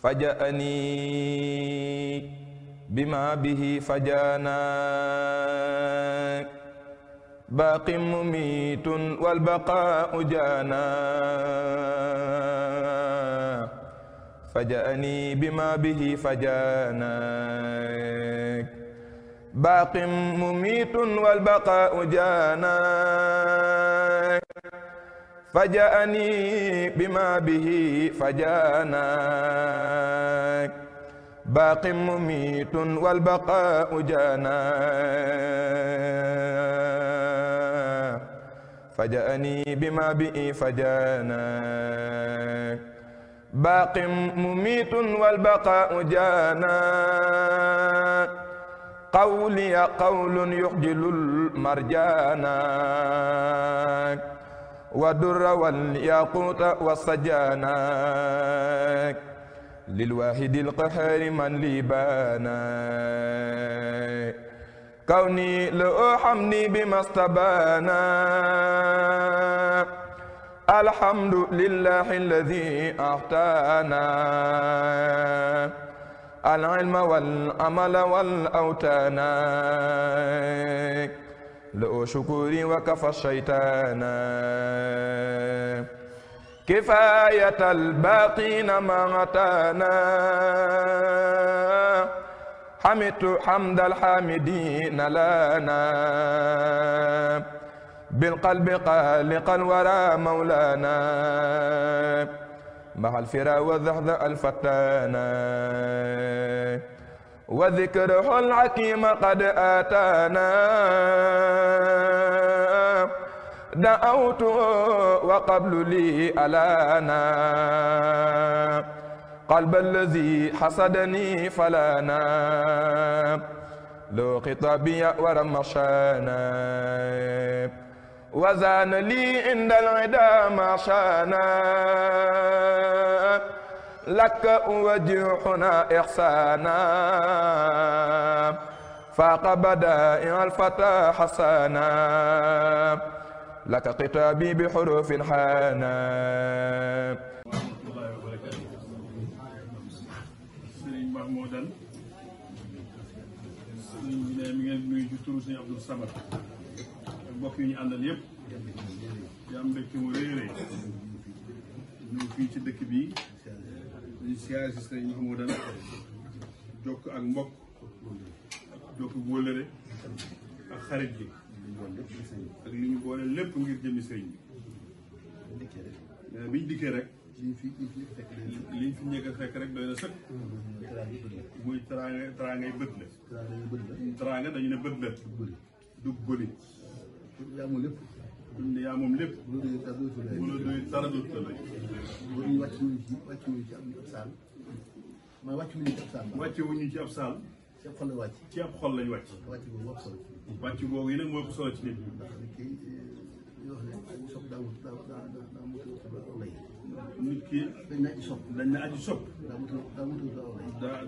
فجأني بما به فجانا باق مميت والبقاء جانا فجأني بما به فجانا باق مميت والبقاء جانا فجأني بما به فجانا باق مميت والبقاء جانا فجأني بما به فجانا باق مميت والبقاء جانا قولي قول يخجل المرجانا والدر والياقوت والسجانا للواحد القهار من لي بانا كوني لو حمدي بما استبانا الحمد لله الذي أعطانا العلم والعمل والأوتانا لو شكوري وكفى الشيطان كفاية الباقين ما أتانا حمدت حمد الحامدين لنا بالقلب قالقا ورا مولانا مع الفرا والذهذ الفتانا وذكره الحكيم قد آتانا دعوت وقبل لي ألانا قلب الذي حسدني فلانا لو خطابي ورمشانا وزان لي عند العدا ما شانا لك أوجهنا إحسانا فاق بدائع الفتى حسانا لك قتابي بحروف حانا Sëriñ Mahmoudan sëriñ bi ne mi ngeen nuyu ci turu Sëriñ Abdou Samad ak mbokk yi ñu àndal yëpp di am mbégte mu rëy rëy ñu fii ci dëkk bi di siyaare si Sëriñ Mahmoudan jokk ak mbokk ak jokk wóllëre ak xarit bi ak li ñu boole lépp ngir jëmi sëriñ bi biñ dikkee rek liñ fi njëkk a fekk rek doy na sëkk muy teraangay bët la teraanga dañu ne bët la dug bëli yaa moom lépp yaa moom lépp bu la doy dara dut la lay wàcce wuñu ci ab saal ci ab xol lañ wàcc wàcc boobu yi nag moo ko solo ci nit nit ki dañ na aji sopp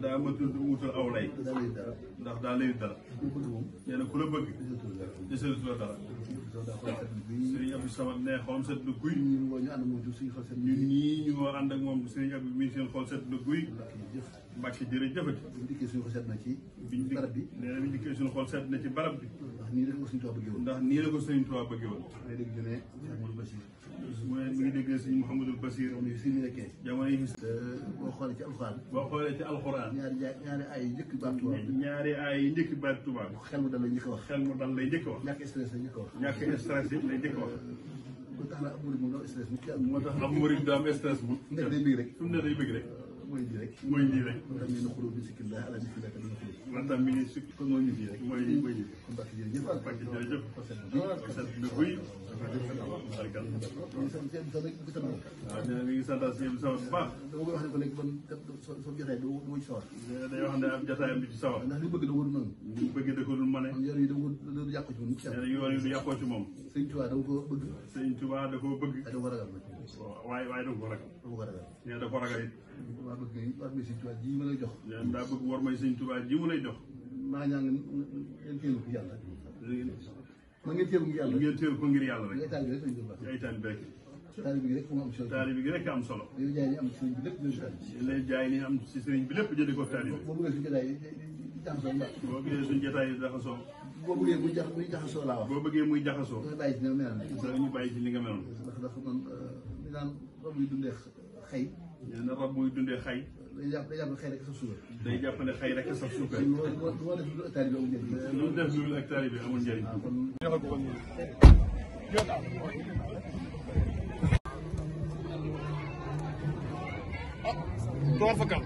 daa matul wutal aw lay ndax daa lay dara nee na ku la bëgg desalatu la dara Sëriñ Abdou Samad ne xolam set na guy ñun ñii ñu ànd ak moom Sëriñ Abdou mi seen xol set na guy Mbàkke jërëjëfati biñ nee na biñ dikkee suñu xol set na ci barab bi ndax nii la ko Sëriñ Tuubaa bëggee woon mu ne mi ngi déggee Sëriñ Mouhamadul Basir jamono yi boo xoolee ci alxuraan ñaari ay yi njëkk baat tubaab xel mu dal lay njëkk a wax ñàkk stress lay njëkk a wax moo tax am murid du am stress bu fu mu ne day bëgg rek mooy lii rek man tam mi ngi sukk kon mooy lii rek mooy lii jërëjëf na guy waaw nee na mi ngi santal si yëpp sawar bu baax day wax ne ab jotaayam bi ci sawar ndax li bëgg da ko dul mane nee na yoon yi du yàqoo ci moom Sëriñ Tuubaa da koo bëgg waaye da ko ragal nee na da ko ragal it nee na daa bëgg war may Sëriñ Tuubaa ji mu lay jox ngeen teelu ko ngir yàlla rek ay taalibe rek taalibe gi rek moo am solo. taalibe gi rek am solo. li jaay li am ci sëriñ bi lépp jël taalibe. lay jaay li am ci sëriñ bi lépp jëlee ko taalibe. boo bëggee suñu jotaay yi jaxasoo mbaa. boo bëggee suñu jotaay yi jaxasoo. boo bëggee muy jaxasoo laa wax. boo bëggee muy jaxasoo. nga bàyyi ci li nga meloon. ñu bàyyi ci li nga meloon. ndax man li naan rab yi dundee xay. nee na rab buy dundee xay. day jàpp xay rek sa suukar. day jàpp ne xay rek sa suukar. lu def lu taalibe amul njëriñ. lu def lu ak taalibe amul njëriñ. door fa kal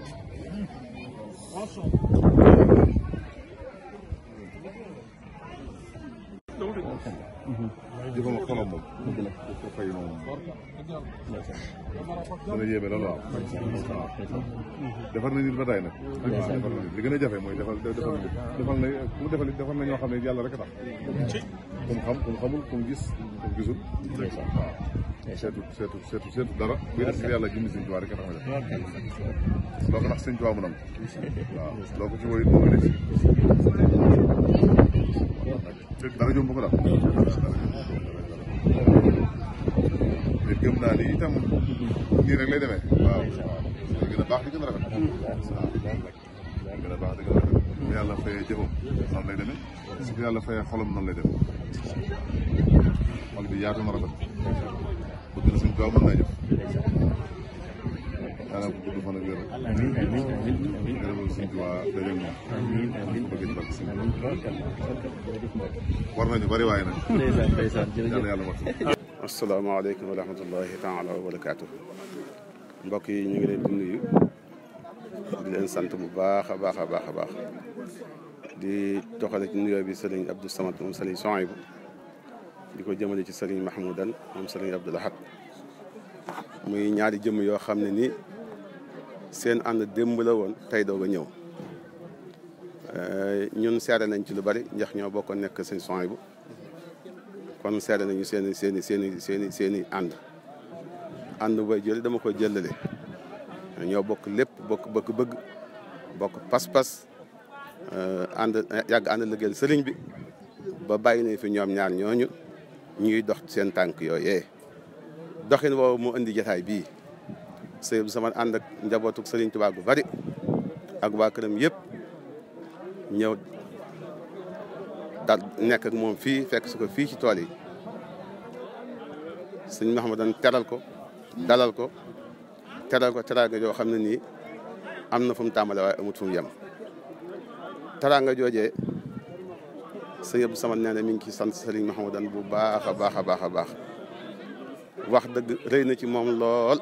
jëfam ak xolam moom ko fay moom dana yéeme loolu waaw defar na nit ba tey nag waaw defar na nit li gën a jafe mooy defal nit defal na ñoo xam ne yàlla rek a tax kum xam kum xamul kum gis kum gisul waaw seetu dara buy def yàlla jëmmi Sëñ Tuubaa rek a tax ma def loo ko nax Sëñ Tuubaa mu nam waaw loo ko ci woy moo ngi def dara jomb ko daal te gëm naa ni itam nii rek lay demee waaw di gën a baax di gën a rafet waaw gën a baax di gën a rafet su yàlla fayee jëfam noonu lay demee su yàlla fayee xolam noonu lay demee xol bi yaatu na rafet bëgg na suñu tubaab mën naa jëf yàlla ko gudd fan ak wér gërëmal suñu tubaab dajeeg moom bëgg ci barke suñu war nañu bari waaye nag yàlla yàlla wax asalaamaaleykum wa rahmatullahi taala wa barakaatu mbokk yi ñu ngi leen di nuyu di leen sant bu baax a baax a baax a baax di toxale ci nuyoo bi sëriñ Abdou Samad moom sëriñ Souhaïbou di ko jëmale ci sëriñ Mahmoudan moom sëriñ Abdou Lahad muy ñaari jëmm yoo xam ne ni seen ànd démb la woon tey doog a ñëw ñun seere nañ ci lu bari ndax ñoo bokk nekk sëriñ Souhaïbou kon seede nañu seeni ànd bay jël dama ko jëlale ñoo bokk lépp bokk bëgg-bëgg bokk pas-pas yàgg ànd liggéeyal sëriñ bi ba bàyyi nañ fi ñoom ñaar ñooñu ñuy dox seen tànk yooyee doxin woowu moo indi jotaay bii sëñ sama ànd ak njabootu sëriñ Tuubaa gu bari ak waa këram yëpp ñëw daal nekk ak moom fii fekk su ko fii ci tool yi sëñ Mahamadan teral ko dalal ko teraanga joo xam ne nii am na fu mu tàmbale waaye amut fu mu yem teraanga joojee sëñ Abdou Samad nee na mi ngi ci sant sëriñ Mahamadan bu baax a baax a baax a baax wax dëgg rëy na ci moom lool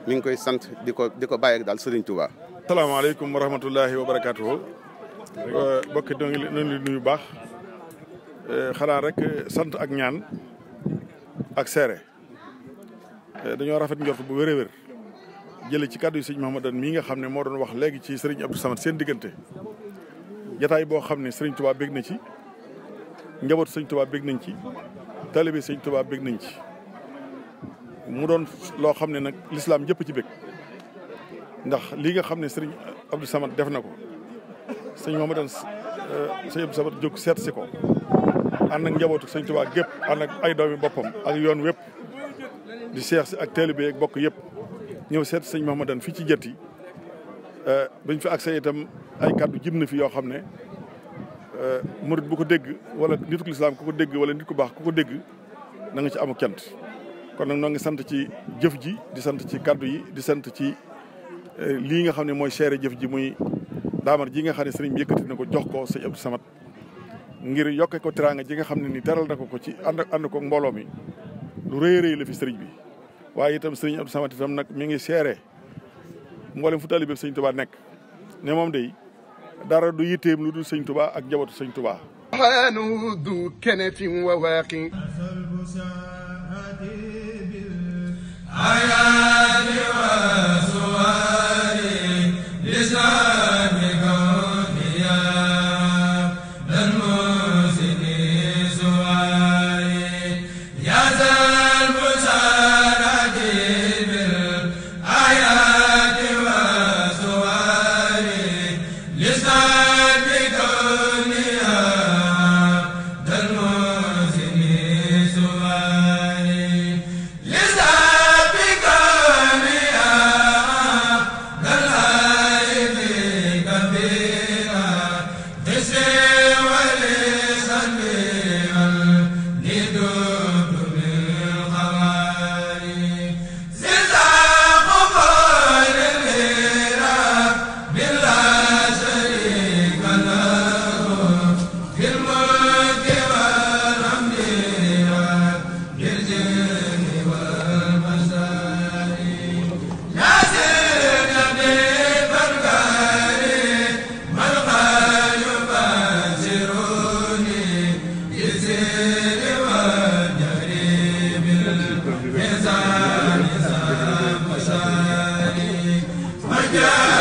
mi ngi koy sant di ko bàyyi ak daal sëriñ Touba. asalaamaaleykum wa rahmatullahi wa barakaatuhu bokki doo ngi leen nuyu baax xanaa rek sant ak ñaan ak seere dañoo rafet njort bu wér a wér jële ci kàddu yi sëñ Mahamadan mii nga xam ne moo doon wax léegi ci sëriñ Abdou Samad seen diggante jataay boo xam ne sëriñ Touba bég na ci njabootu sëñ Touba bég nañ ci taalibe sëñ Touba bég nañ ci mu doon loo xam ne nag lislaam jëpp ci bég ndax lii nga xam ne sëriñ Abdou Samad def na ko sëñ Mahamadan sëñ Abdou Samad jóg seet si ko ànd ak njabootu sëñ Touba gépp ànd ak ay doomi boppam ak yoon wépp di seex si ak taalibe ak bokk yëpp ñëw seet sëñ Mahamadan fii ci jët yi bañ fi accès itam ay kàddu jib na fi yoo xam ne murid bu ko dégg wala nitu lislaam ku ko dégg wala nit ku baax ku ko dégg na nga ci amu cant kon nag noo ngi sant ci jëf ji di sant ci kàddu yi di sant ci lii nga xam ne mooy seere jëf ji muy daamar ji nga xam ne sëriñ bi yëkkati na ko jox ko sëñ Abdou Samad ngir yokke ko teraanga ji nga xam ne ni teral na ko ci ànd ko mbooloo mi lu rëy rëy la fi sëriñ bi waaye itam sëriñ Abdou Samad itam nag mi ngi seere mboolem fu taalibe sëñ Touba nekk ne moom day dara du yitteem lu dul sëñ Touba ak njabootu sëñ Touba xaanu du kenetin wa waaqi Amen.